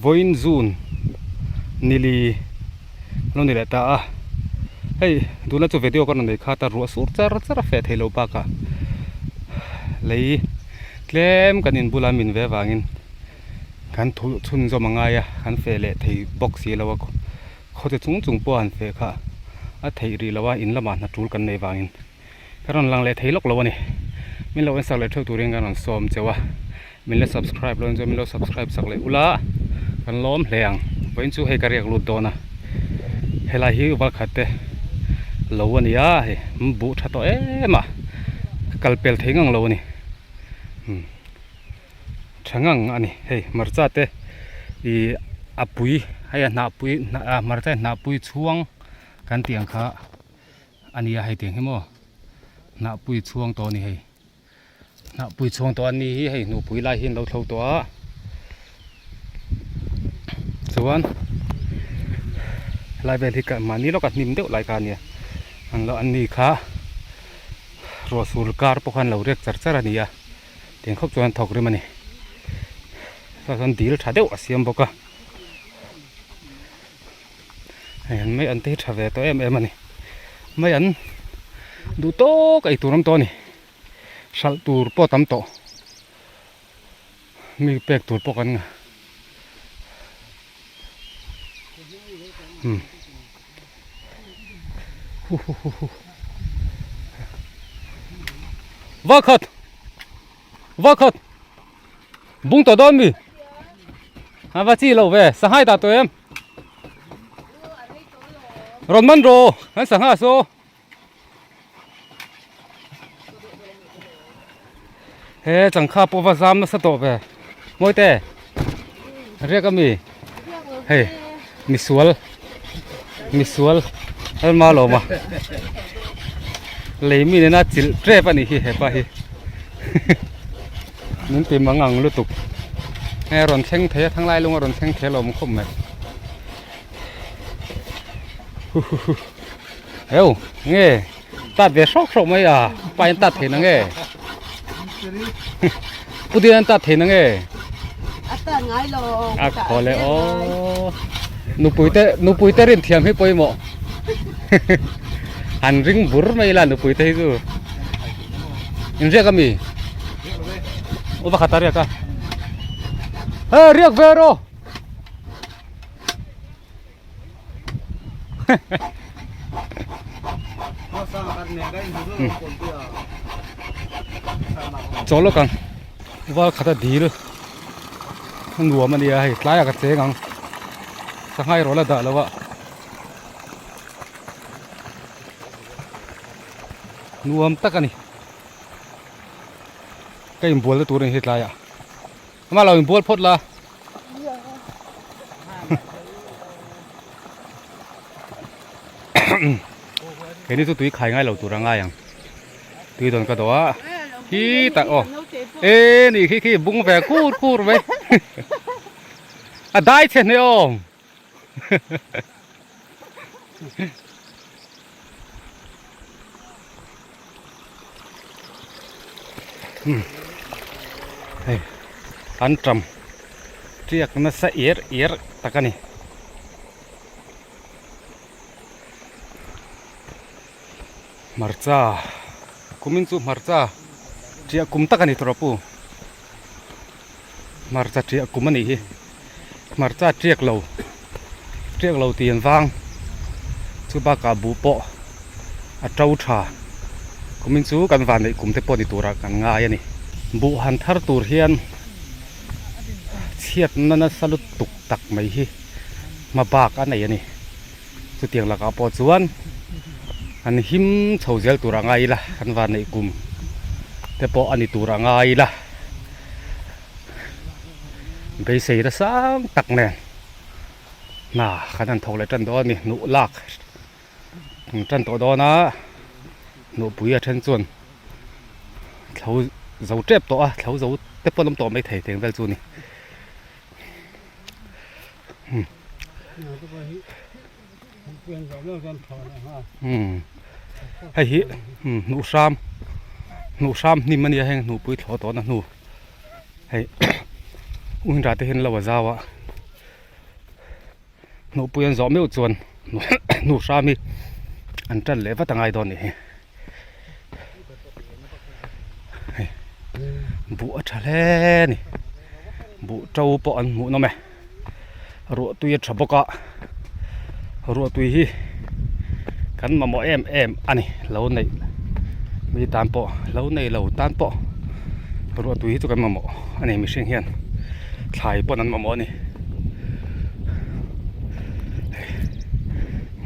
Vawiin June nili a lo ni leh ta a, hei tuna chu video ka rawn nei kha ta ruah sur char char a feh theih loh bakah lei tlem kan in bula min ve vangin kan thulh chhunzawm a ngai a, kan feh leh thei bawk si lo a khawte chung chung pawh han feh kha a theih rih loh a in lamah hna tul kan neih vangin. Ka rawn lang leh thei lawk lo a ni. Min lo en sak leh theuh turin ka rawn sawm cheu a. Min la subscribe lo in chuan min lo subscribe sak leh ula kan lawm hle ang. Vawiin chu hei ka riak lut dawn a. Helai hi val khat te lo a ni a hei buh tha tawh em a. Ka kal pel thei ngang lo a ni. Umm tha ngang a ni hei hmarcha te ih a pui hei a hnah pui hmarcha hnah pui chhuang kan tih ang kha. A nia hei tiang hi maw hnahpui chhuang tawh a ni hei hnahpui chhuang tawh a ni hi hei hnuhpui lai hi an lo thlo tawh a chuan helai vel hi mahni lawka hnim deuh lai kha a nia an lo an ni kha ruah sur kar pawh khan lo riak char char a ni a tiang khawp chuan an thawk rim a ni chuan dil tha deuh a siam bawk a. Hei an mai an te hi tha ve tawh em em a ni mai an duh tawk ei tur awm tawh a ni hralh tur pawh tam tawh mi pek tur pawh kan ngah umm hu hu hu hu va khat va khat bung tawh dawn mi a va chi lo ve sanghai dah tawh em. Rawn man rawh an sangha saw he changkha pawh va zam nasa tawh ve mawite riak ami hei misual misual helma lawma lei mi nena chilh tep anih hi hepa hi. Min ti mang ang lutuk. Hei a rawn thleng thei a thanglai lung a rawn thleng thei alawm khawp mai. Huhuhu. Heu nge tat ve hrawk hrawk mai a pa in tat thei na nge. Pu Dina an tat thei na nge. A tat ngai lo. A khaw le aw. Nupui te nupui te rin thiam hi pawimawh. Han ring bur mai la nupui te hi chu. In riak ami? O pakhat a riak a. He riak ve ro. Chaw lawk ang. Val khat a dil. A nuam a nia hei tlaiah ka cheng ang. Sanghai rawh la dah lo a. Nuam tak a ni. Ka inbual na tur a ni hetlai ah. Amah lo inbual phawt la. Keini chu tui khai ngai lo tur a ngai ang. Tui dawn ka dawh a. Khi tak aw. E ni khi khi bung ve kur kur mai. A dai chhe hne awm. Hei an tam tiak nasa er er tak a ni. Hmarcha kumin chu hmarcha tiah kum tak a ni tawh pu. Hmarcha tiah kum a nih hi hmarcha tiak lo tiak lo tih an vang chu bakah buh pawh a to tha kumin chu kan van neih kum te pawh ni turah kan ngai a ni buh han thar tur hian chhiatna nasa lutuk tak mai hi hma bak a nei a ni chutiang lakah pawh chuan an him chho zel tur a ngai ila kan van neih kum te pawh a ni tur a ngai ila. Beisei na sang tak nen hna kan han thawk leh tan dawn a ni hnuh lak an tan tawh dawn a hnuhpui a then chuan thlo zo tep tawh a thlo zo te pawh an awm tawh maithei teng vel chu a ni. Hei hi hnuh hram hnuh hram hnim a nia heng hnuhpui thlawh tawhna hnu hei uinra te hian lo a zau a. Hnuhpui an zawh meuh chuan hnu hram hi an tan leh vat a ngai dawn nih hi. Hei buh a tha hle a ni buh to pawh an hmuh nawm e ruah tui a tha bawk a ruah tui hi kan mamawh em em a ni lo neih mi tan pawh lo nei lo tan pawh ruah tui hi chu kan mamawh a ni mihring hian thlai pawn an mamawh a ni.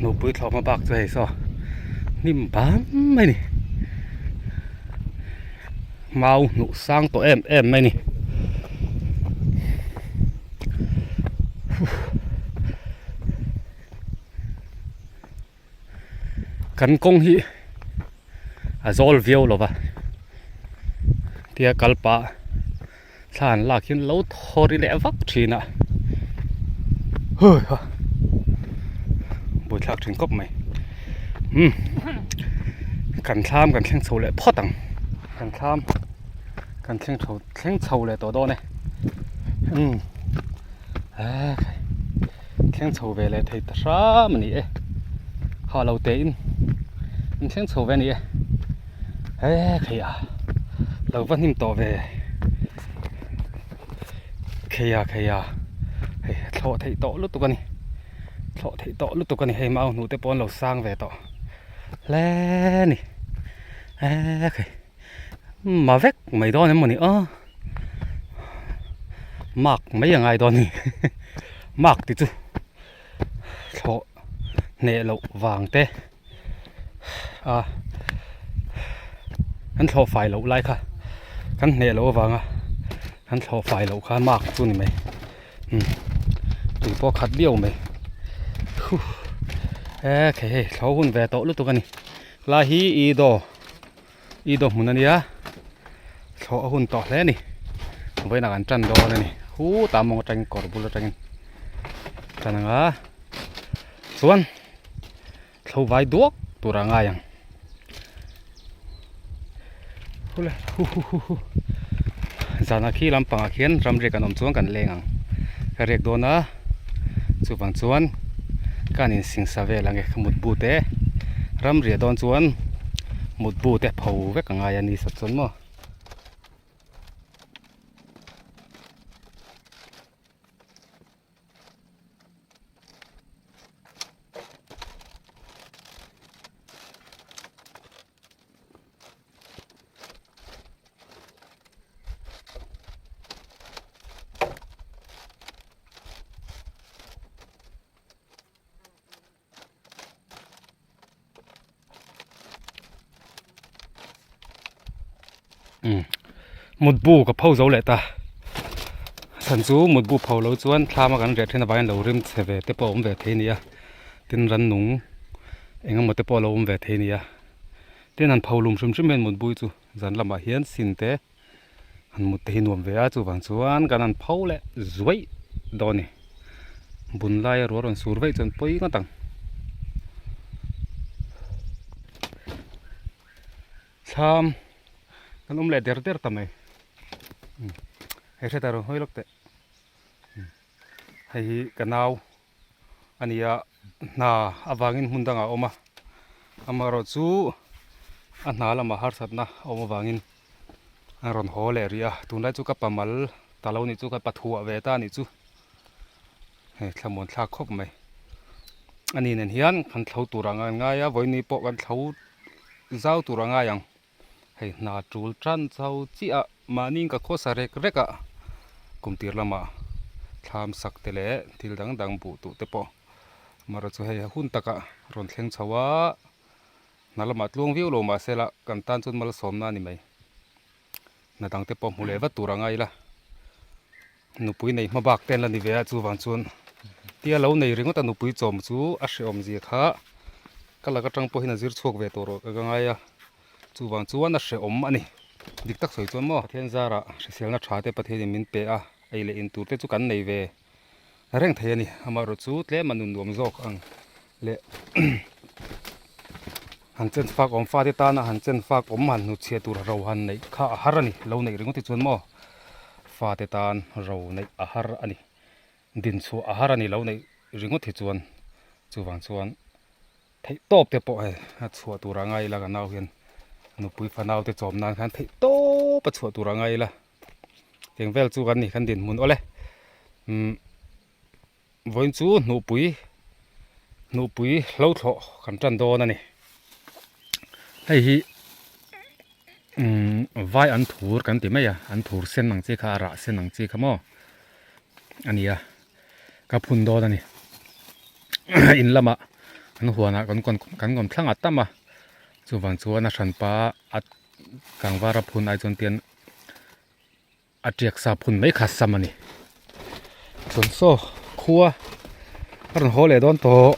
Nupui thlawhhma bak chu hei saw hnim bam mai a ni mau hnuh sang tawh em em mai a ni kan kawng hi a zawl viau lo va tia kal pah thla an lak hian lo thaw ri leh vak thin a huiha buaithlak thin khawp mai umm kan thlam kan thleng chho leh phawt ang kan thlam kan thleng chho thleng chho leh tawh dawn e umm thleng chho ve leh thei ta hram a ni e ha lo te in an thleng chho ve a ni e he khei a lo va hnim tawh ve khei a khei a hei thlawh theih tawh lutuk a ni thlawh theih tawh lutuk a ni hei mau hnuh te pawh an lo sang ve tawh hle a ni he khei. Ma vek mai dawn em mawni aw mark mai a ngai dawn a ni mark te chu thlawh hneh loh vang te a kan thlawh fai loh lai kha kan hneh loh avanga kan thlawh fai loh kha mark chu a ni mai umm tui pawh a khat viau mai huh e hei hei thlawh hun ve tawh lutuk a ni lai hi i daw. I dawh hmun a nia thlawh a hun tawh hle a ni vawiinah kan tan dawn a ni hutah mawng atangin kawr bul atangin tan ang a chuan thlo vai duak tur a ngai ang hule hu hu hu hu zanah khi lampangah khian ramriak an awm chuan kan leng ang ka riak dawn a chuvang chuan ka han insingsa vel ang e ka mutbu te ramriah dawn chuan mutbu te pho vek a ngai a ni sat chuan maw. Mutbu ka pho zo leh ta chhan chu mutbu pho lo chuan thlam a kan riah thin avangin lo rim chhe ve te pawh a awm ve thei a ni a tin rannung eng emaw te pawh a lo awm ve thei a ni a. Tin han pho lum hrim hrim hian mutbui chu zan lamah hian sin te han mut te hi nuam ve a chuvang chuan kan han pho leh zuaih dawn a ni bun laia ruah rawn sur veih chuan pawi ngawt ang thlam kan awm leh der der ta mai hei hre ta rawn hawi lawk teh hei hi ka nau. a ni a hna avangin hmun dangah a awm a amaherawh chu a hna lamah harsatna a awm avangin a rawn haw leh rih a tunlai chu ka pamal ta lo nih chu ka pathuah ve ta nih chu hei thlamuan thlak khawp mai a ni nen hian kan thlo tur ang a ngai a vawiin ni pawh kan thlo zau tur a ngai ang hei hna tul tan chho chiah a mahni ka khawsa rek rek a kum tir lamah thlam sak te leh thil dang dang buh tuh te pawh amaherawh chu hei hun takah rawn thleng chho a hna lamah tluang viau lo mahse la kan tan chuan malsawmna a ni mai hna dang te pawh hmu leh vat tur a ngai ila nupui nei hma bak te an la ni ve a chuvang chuan tia lo nei ringawt a nupui chawm chu a hrehawm zia kha ka lak atang pawhin a zir chhuak ve tawh rawh ka ngai a chuvang chuan a hrehawm a ni dik tak sawi chuan maw Pathian zarah hriselna tha te Pathianin min pe a ei leh in tur te chu kan nei ve reng thei a ni amaherawh chu tlem a nun nuam zawk ang leh han chen fak awm fate tana han chen fak awm han hnutchhiah tur ro han neih kha a har a ni lo neih ringawt hi chuan maw fate tan ro neih a har a ni din chhuah a har a ni lo neih. ringawt hi chuan chuvang chuan theih tawp te pawh hei a chhuah tur a ngai ila ka nau hian nupui fanau te chawm nan khan theih tawp a chhuah tur a ngai ila eng vel chu kan ni kan dinhmun awle umm vawiin chu hnuhpui hnuhpui hlo thlawh kan tan dawn a ni hei hi umm vai an thur kan ti mai a an thur sen ang chi kha a rah sen ang chi kha maw a ni a. ka phun dawn a ni in lamah an huanah kan kawn kan kawn thlang a tam a chuvang chuan a hranpa a kangvar a phun ai chuan tian a tiak sa phun mai kha sam a ni chuan saw khua a rawn haw leh dawn tawh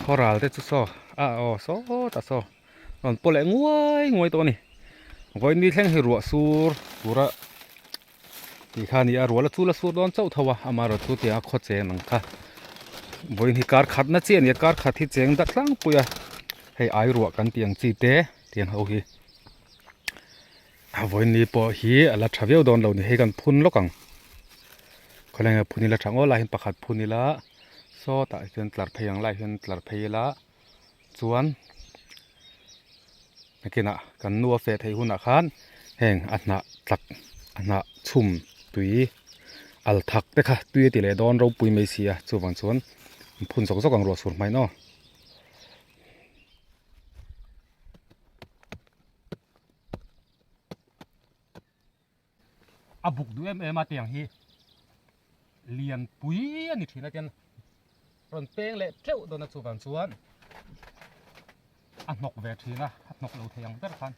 khaw ral te chu saw a aw sawtah saw rawn paw leh nguai nguai tawh a ni vawiin ni thleng hi ruah sur tura. Tih kha a ni a, rual a chul a sur dawn chauh tho a, amaherawh chu tiang a khaw cheng ang kha vawiin hi kar khatna chiah a ni a, kar khat hi cheng dat tlangpui a, hei ai ruah kan tih ang chi te tiang ho hi vawiin ni pawh hi a la tha viau dawn lo ni, hei kan phun lawk ang khawlai ah phun ila tha ngaw lai hian pakhat phun ila sawtah hian tlar phei ang lai hian tlar phei ila chuan nakinah kan nu a feh theih hunah khan heng a hnah tlak a hnah chhum tui al thak te kha tui a ti leh dawn ropui mai si a chuvang chuan an phun zawk zawk ang ruah sur hmai naw. A buk duh em em a tiang hi lian pui a ni thin a tian rawn peng leh teuh dawn a chuvang chuan a hnawk ve thin a a hnawk lo thei ang ber khan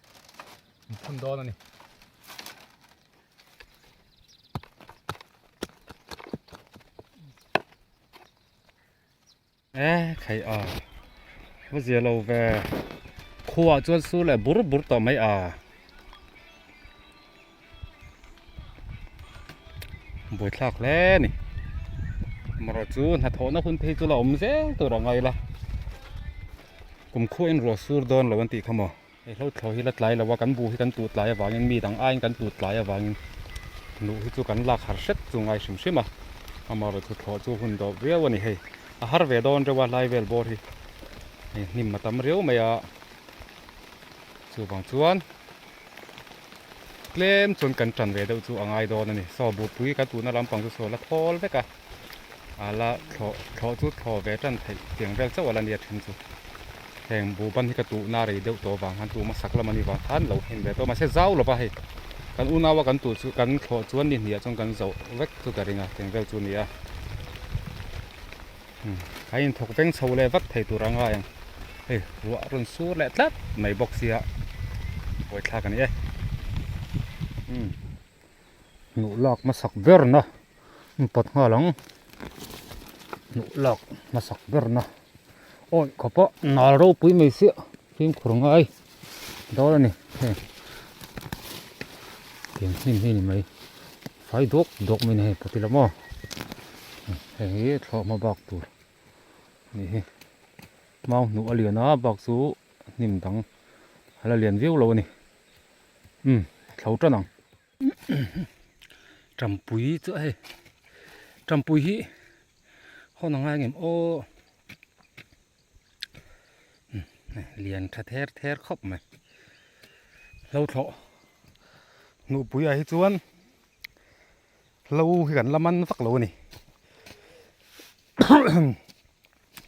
an phun dawn a ni. E khai a va zia lo ve khuaah chuan sur leh bur bur tawh mai a buaithlak hle a ni amaherawh chu hnathawhna hun phei chu la awm zel tur a ngai la kum khuaah in ruah sur dawn lo an tih kha maw hei hlo thlawh hi la tlai lo a kan bu hi kan tuh tlai avangin mi dang aiin kan tuh tlai avangin nuh hi chu kan lak har hret chu ngai hrim hrim a amaherawh chu thlawh chu hun dawp viau a ni hei a har ve dawn reuh a lai vel bawr hi hei hnim a tam riau mai a chuvang chuan tlem chuan kan tan ve deuh chu a ngai dawn a ni saw bupui kan tuhna lampang chu saw la thawl vek a a la thlawh thlawh chu thlawh ve tan theih tiang vel chauh a la nia then chu heng bu ban hi ka tuhna rei deuh tawh avang khan tuh hmasak lam a nih vang khan lo hnim ve tawh mahse zau lova hei kan unaua kan tuh chu kan thlawh chuan ni hniah chuan kan zoh vek chu ka ring a tiang vel chu a ni a a inthawk veng chho leh vat thei tur a ngai ang hei ruah rawn sur leh tlat mai bawk sia buaithlak a ni e hnuh lak hmasak ber na an pawt nghal ang hnuh lak hmasak ber na awi khawp a nal ropui mai sia fimkhur ngai dawn a ni hei tiang hnim hi a ni mai fai dawk dawk mai a ni hei pawt ila maw hei hi thlawh hma bak tur a nih hi mau hnuh a lian a bak chu hnim dang a la lian viau lo a ni umm thlo tan ang. Tampui chu hei tampui hi hawn a ngai ngem aw lian tha ther ther khawp mai hlo thlawh hnuhpui ah hi chuan hlo hi kan la man vak lo a ni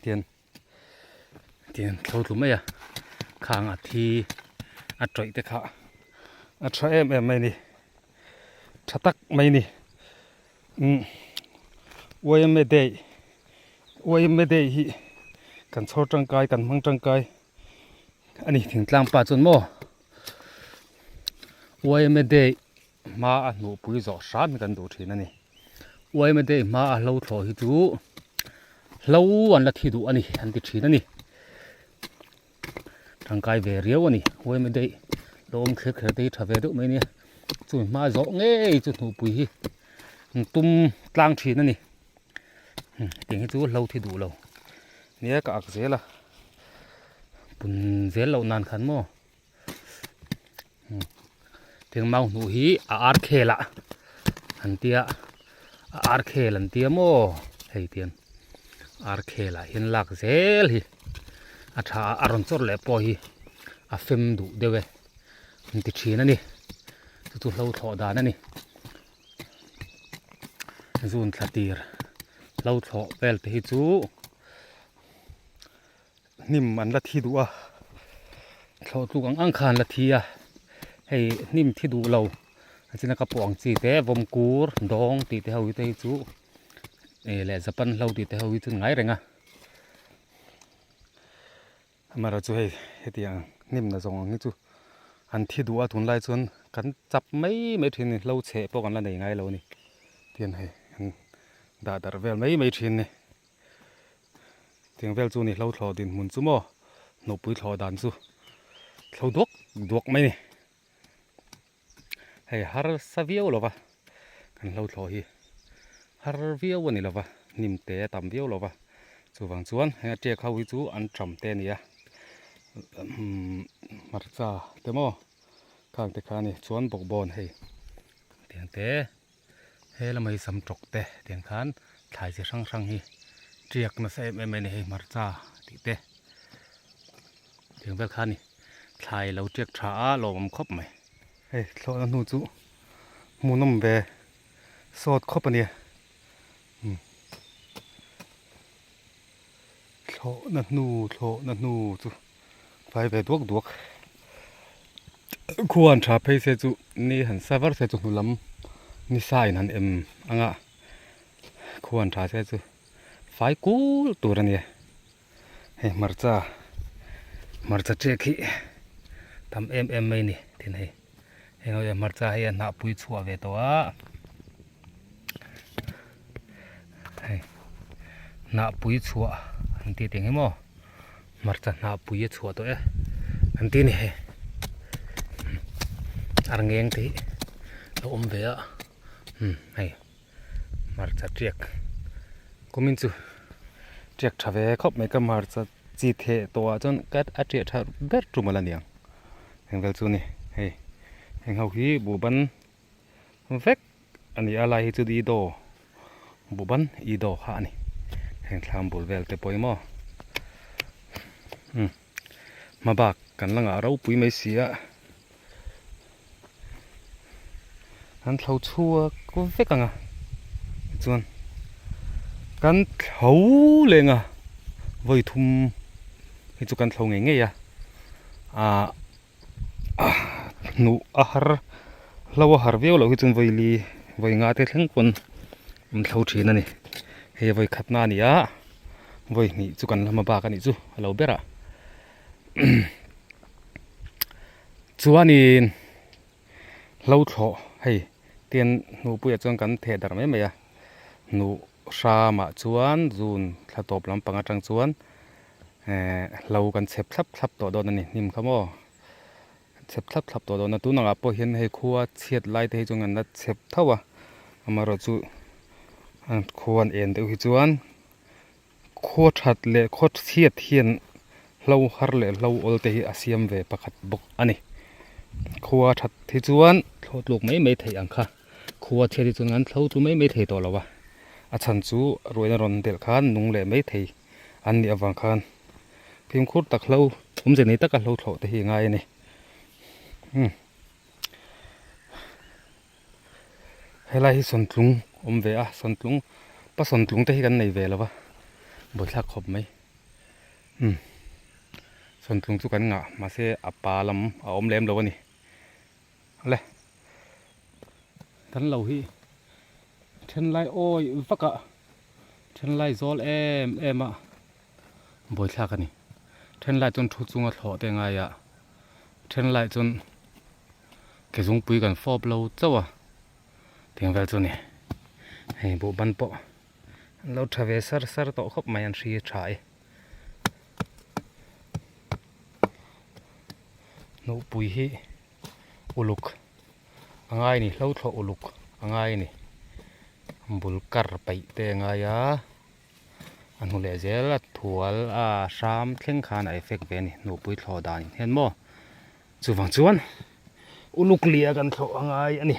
tian tiang thlo tlu mai a khang a thi a tawih te kha a tha em em mai a ni tha tak mai a ni umm yma day yma day hi kan chhawr tangkai kan hmang tangkai a ni thingtlang pa chuan maw yma day hma a hnuhpui zawh hram hi kan duh thin a ni yma day hma a hlo thlawh hi chu hlo an la thi duh a ni an ti thin a ni tangkai ve riau a ni yma day lo awm kher kher te hi tha ve deuh mai a nia chumi hma zawh ngei chu hnuhpui hi an tum tlang thin a ni hetiang hi chu hlo thi duh lo nia ka ak zel a pun zel loh nan khan maw. Tiang mau hnuh hi a ar khel ah an tia a ar khel an tia maw Hei tian ar khel ah hian lak zel hi a tha a, a rawn chawr leh pawh hi a fem duh deuh e an ti thin a ni. Chu chu hlo thlawh dan a ni. Zun thla tir hlo thlawh vel te hi chu hnim an la thi duh a, thlawh tluk ang ang kha an la thi a, hei hnim thi duh lo a china ka pawh ang chi te vawm kur dawng tih te ho hi te hi chu eh leh japan hlo tih te ho hi chu an ngai reng a amaherawhchu hei hetiang hnim na zawng ang hi chu an thi duh a tunlai chuan kan chap mai mai thin a ni hlo chheh pawh kan la nei ngai lo a ni tihian hei an dah darh vel mai mai thin a ni. Tiang vel chu ni hlo thlawh dinhmun chu maw hnawhpui thlawh dan chu thlo duak duak mai ni. Hei harsa viau lova kan hlo thlawh hi har viau a ni lova hnim te a tam viau lova chuvang chuan heng a tiak ho hi chu an tham te a ni a hmarcha te maw khang te kha a ni chuan bawkbawn hei tiang te. He lamah hi sam tawk te tiang khan thlai chi hrang hrang hi tiak nasa em em mai a ni hei hmarcha tih te tiang vel kha a ni thlai lo tiak tha a lawmawm khawp mai. Hei thlawhna hnu chu hmuhnawm ve sawt khawp a nia umm thlawhna hnu thlawhna hnu chu fai ve duak duak khuan tha phei se chu ni han sa var se chu hnu lam ni sa in han em anga khuan tha se chu fai kul tur a nia hei hmarcha hmarcha ṭek hi tam em em mai a ni tin hei heng ho hian hmarcha hei a hnah pui chhuah ve tawh a hei hnah pui chhuah an tih tih ang hi maw. Hmarcha hnah pui a chhuah tawh e an ti a ni hei ar ngeng te hi a awm ve a umm hei hmarcha tiak kumin chu tiak tha ve khawp mai ka hmarcha chi theh tawh ah chuan ka a tiah tha ber tum ala niang eng vel chu a ni hei heng ho hi buhban vek a ni a lai hi chu i daw buhban i daw kha a ni heng thlam bul vel te pawh hi maw umm hma bak kan la ngah ropui mai si a an thlo chhuak vek ang a tichuan kan thlo leng a vawi thum hi chu kan thlo ngei ngei a ahh. Hnuh a har hlo a har viau loh hi chuan vawi li vawi nga te thleng pawn an thlo thin a ni hei vawi khat na a ni a vawi hnih chu kan la hma bak a nih chu a lo ber ah chuanin hlo thlawh hei tian hnuhpuiah chuan kan theh darh mai mai a hnuh hramah chuan zun thla tawp lampang atang chuan. Ehh hlo kan chhep thlap thlap tawh dawn a ni hnim kha maw chhep thlap thlap tawh dawn a tun angah pawh hian hei khua chhiat lai te hi chuan an la chhep tho a amaherawh chu khua an en deuh hi chuan khua that leh khaw chhiat hian hlo har leh hlo awl te hi a siam ve pakhat bawk a ni khua that hi chuan thlawh tluk mai mai theih ang kha. Khua chhiat hi chuan an thlo tlu mai mai thei tawh lo a, a chhan chu ruaina rawn delh khan nung leh mai thei an nih avang khan fimkhur tak hlo awmze nei taka hlo thlawh te hi a ngai a ni. Umm helai hi sawntlung awm ve a, sawntlung pa sawntlung te hi kan nei ve lo va, buaithlak khawp mai. Umm sawntlung chu kan ngah mahse a pa lam a awm lem lo a ni. Le kan lo hi then lai awi vak a then lai zawl em em a buaithlak a ni then lai chuan thu chunga thlawh te ngai a then lai chuan ke zungpui kan fawp lo chauh a tiang vel chu a ni hei buhban pawh an lo tha ve sar sar tawh khawp mai an hri tha e. Hnawhpui hi uluk a ngai a ni hlo thlawh uluk a ngai a ni bul kar paih te a ngai a a hnu leh zel a thual a hram thleng khan a effect ve a ni hnawhpui thlawh dan in hian maw chuvang chuan uluk lia kan thlawh a ngai a ni.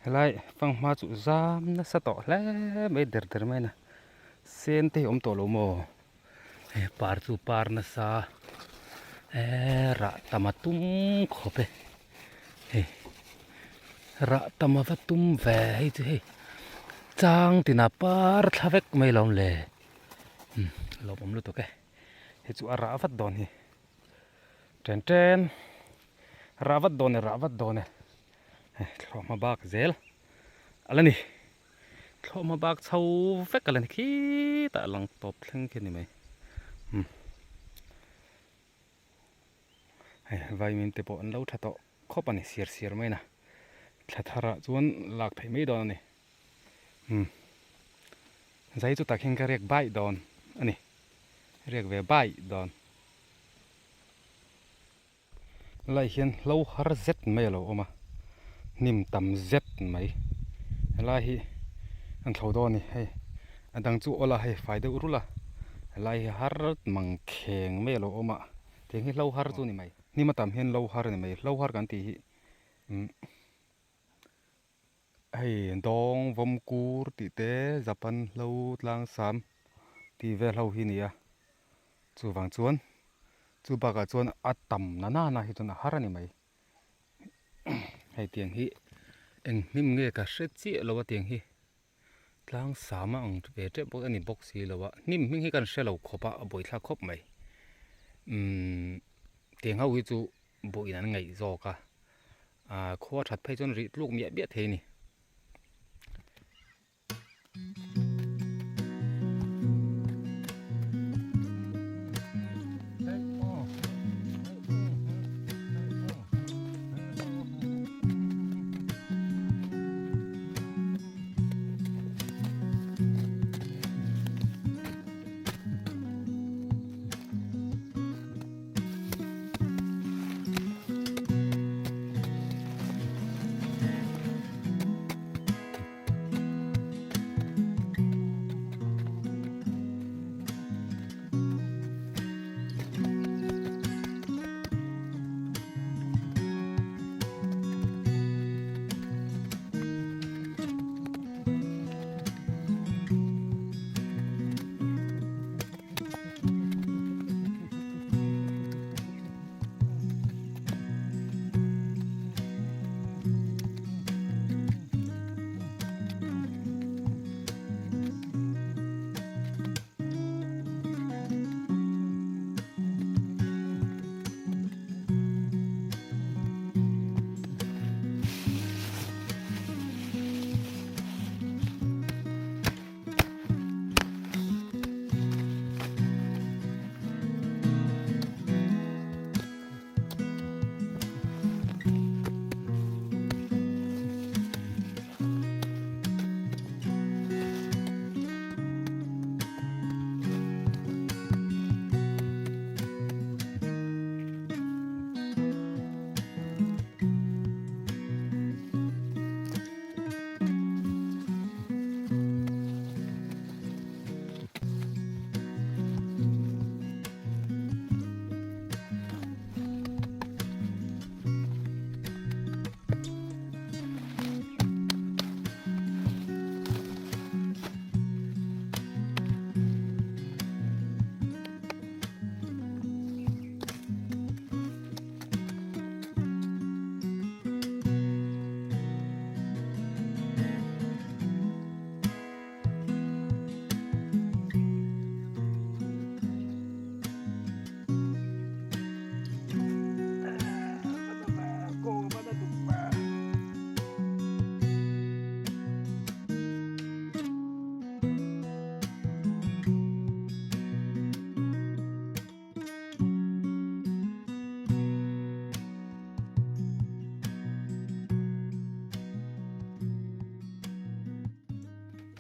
Helai fanghma chu zam nasa tawh hle mai der der mai a ni sen te hi a awm tawh lo maw hei par chu par nasa eee rah tam a tum khawp e hei rah tam a va tum ve hei chu hei chang tinah par thla vek mai lo le umm lawmawm lutuk e hei chu a rah vat dawn hi chen chen rah vat dawn e rah vat dawn e. Thlawh hma bak zel a la ni thlawh hma bak chho vek a la ni khitah a lang tawp thleng khi a ni mai umm hei vaimin te pawh an lo tha tawh khawp a ni siar siar mai na thla tharah chuan lak theih mai dawn a ni umm zai chu tak hian ka riak baih dawn a ni riak ve baih dawn. Helai hian hlo har zet mai a lo awm a, hnim tam zet mai. Helai hi an thlo dawn a ni hei, a dang chu awla hei fai deuh rulh a, helai hi har mang kheng mai a lo awm a, tiang hi hlo har chu a ni mai. Hnim a tam hian hlo har a ni mai, hlo har kan tih hi umm hei dawng vawm kur tih te Japan hlo tlang sam tih vel ho hi a ni a, chuvang chuan. Chu bakah chuan a tam na nana hi chuan a har a ni mai. Hei tiang hi eng hnim nge ka hre chiah lo a tiang hi tlang sam a ang ve teuh bawk a ni bawk si lo a hnim hming hi kan hre lo khawp a a buaithlak khawp mai. Umm tiang ho hi chu buh in an ngaih zawk a ah khua that phei chuan rih tluk miah miah thei a ni.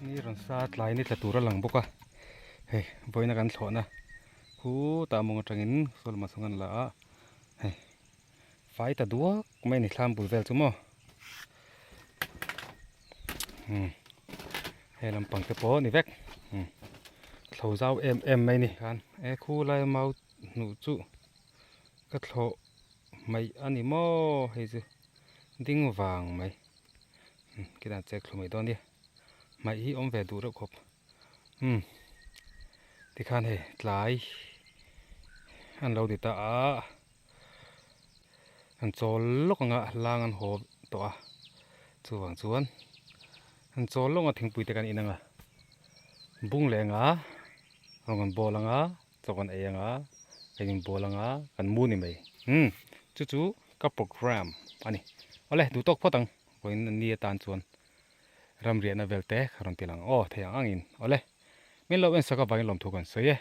Ni rawn sa tlai ni tla tur a lang bawk a hei vawiina kan thlawhna khutah mawng atangin saw lamah sawn kan la a hei fai ta duak mai a ni thlam bul vel chu maw umm he lampang te pawh a ni vek umm thlo zau em em mai a ni khan e khulai mau hnuh chu ka thlawh mai a ni maw hei chu ding vang mai. Khitan chek thlu mai dawn nia hmaih hi awm ve duh reuh khawp umm tikhan hei tlai an lo ti ta a an chawl lawk anga lang an haw tawh a chuvang chuan an chawl lawk anga thingpui te kan in anga bung leh anga rawng an bawl anga chaw kan ei anga kan inbual anga kan mu ni mai umm chu chu ka program a ni awle duh tawk phawt ang vawiin ni atan chuan ramriahna vel te ka rawn ti lang aw thei ang angin awle min lo en sak avangin lawmthu kan sawi e.